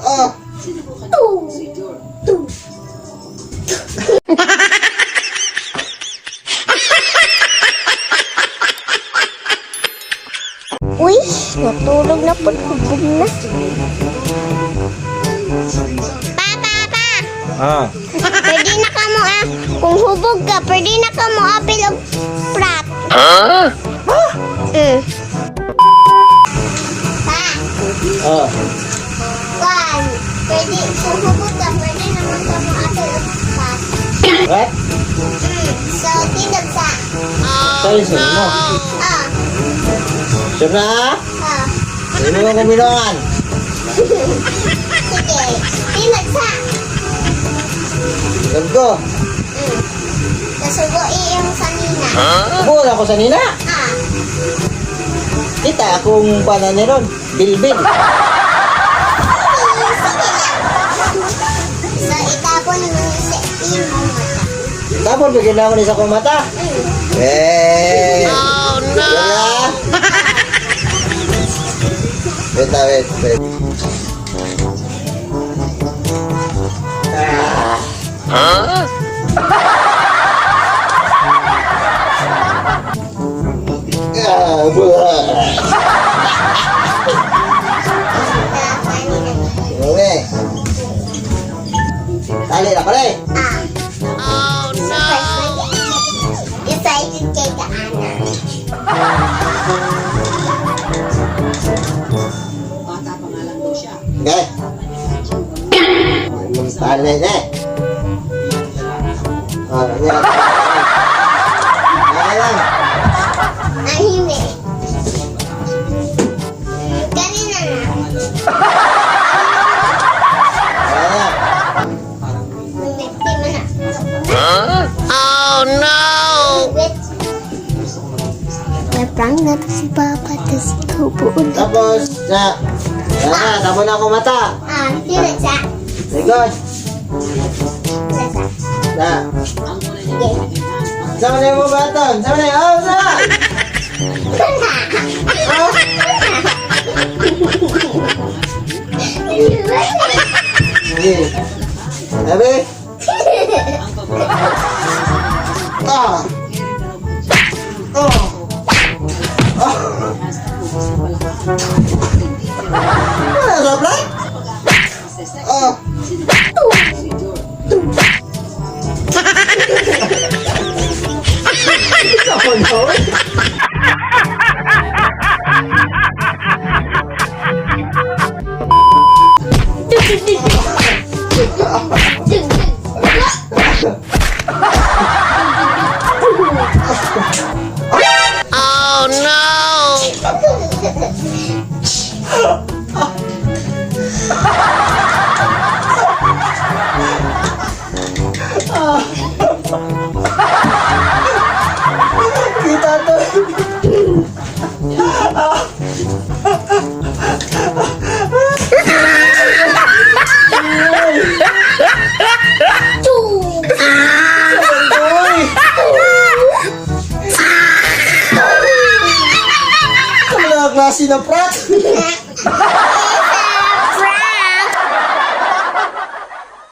Ah. Two. Two. Uy, natulog na po. Hubog na. Pa, pa, pa! Ah. Pwede na ka mo ah. Kung hubog ka, pwede na ka mo apil og prat. Ah? Pa, Ah. kwan. Pwede, kung hubog ka, pwede naman ka mo apil og prat. What? So, tinag sa. Sorry, sorry mo. Ah, Sure na ah? ah. Hindi mo kumiloan. Sige, tinag sa. Love ko. Kasugo iyong sanina. Buo ako sa nina. Ah, Kita akong panan ni Ron. Bilbil. sige, sige lang. So, itapon mo sa imong mata. Tapos bigyan na ako ni sa akong mata. Eh. Oh no. Wait na, wait, wait. Ah. Ah, buha. Okay. Tali na pala eh. Ah. Oh no! Excited kay ka, Ana. Okay. Tali na eh. Ah, yan. Ayan lang. Ang himi. Kanina na. Ayan lang. Di mo na. Oh no! Wait. May prank na to si Papa, tas ikaw buo na. Tapos, na. Ayan na, tapos na ako mata. Ah, tinag sa. Likod. Tinag sa. Na. Sige. Sama na yung baton. Sama na yung, oh, sama. Oh. Sige. Sabi. Ah. Oh. Oh. Wala sa plan? Oh. Ako no? Kita to. Uy! Ano na klase ng prank?